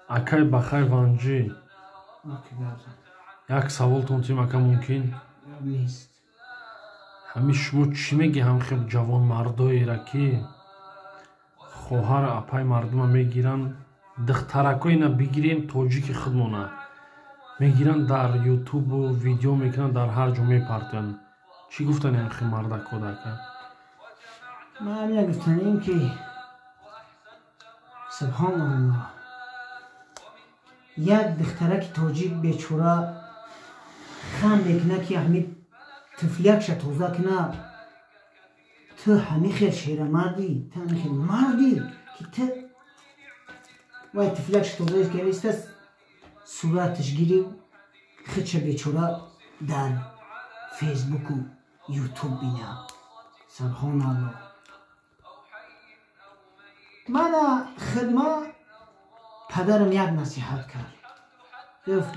Акай Бахай Ванҷӣ, як саволтон тим, ака, мумкин? Нест. Ҳами шумо чӣ мегӣ ҳамхел ҷавонмардоеро, ки хоҳар, апай мардума мегиранд, духтарако ина бигирем, тоҷики худмона мегиранд, дар ютубу видео мекунанд, дар ҳар ҷо мепартоянд? Чӣ гуфтани ҳамхел мардакода, ака? Ман ҳамина гуфтанем, ки субҳоналлоҳ, як духтараки тоҷик бечора хам мекунад, ки ҳами тифлякша тоза кунад. Ту ҳами хел шерамардӣ, ту ҳами хел мардӣ, ки ту вай тифлякша тоза кариста, сураташ гирив, худша бечора дар фейсбуку ютуб бина. Субҳоналлоҳ, мана хидма падарам як насиҳат кард, гуфт,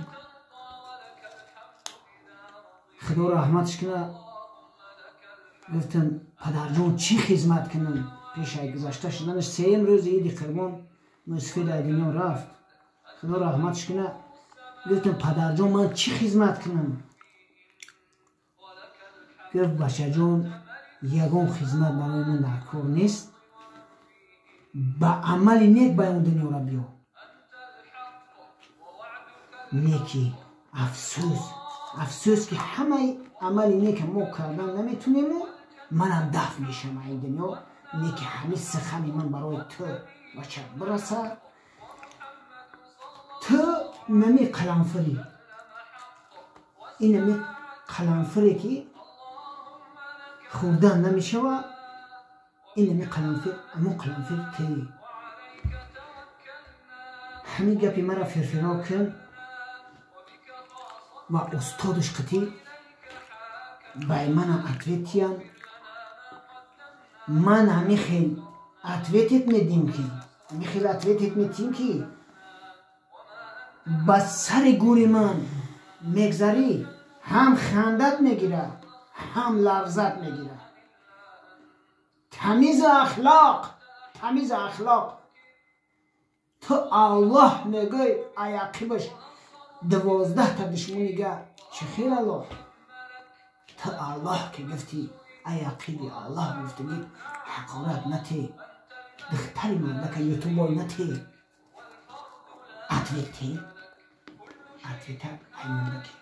худо раҳматш кунад. Гуфтам: «Падарҷон, чӣ хизмат кунам?» Пешай гузашта шуданаш, сеюм рӯзи иди Қурбон мӯсфид ай дунё рафт, худо раҳматш кунад. Гуфтам: «Падарҷон, ман чӣ хизмат кунам?» Гуфт: «Бачаҷон, ягон хизмат барои ман дар кор нест, ба амали нек ба он дунёра биё». Неки афсӯс, афсӯс, ки ҳамаи амали нека мо кардан наметунему манам дафт мешавам ин дунё. Неки ҳами сухани ман барои ту, бача, бирасад. Ту нами қаламфирӣ, инами қаламфире, ки хӯрдан намешавад, инами қаламфир, амо қаламфир тӣ. Ҳамин гапи мара фирфиро кун ва устодаш қатӣ бай мана ответ тиям. Ман ҳами хел ответет медим, ки ҳами хел ответет метиҳем, ки ба сари гури ман мегзарӣ, ҳам хандат мегирад, ҳам ларзат мегирад. Тамизу ахлоқ, тамизу ахлоқ. Ту Аллоҳ мегӯй, аяқибаш 12-та душмонига чӣ хел Аллоҳ? Ту Аллоҳ ки гуфтӣ, аяқиби Аллоҳ гуфтагӣ ҳақорат нате, духтари мардака ютубой нате. Ответе, ответа аймондаки.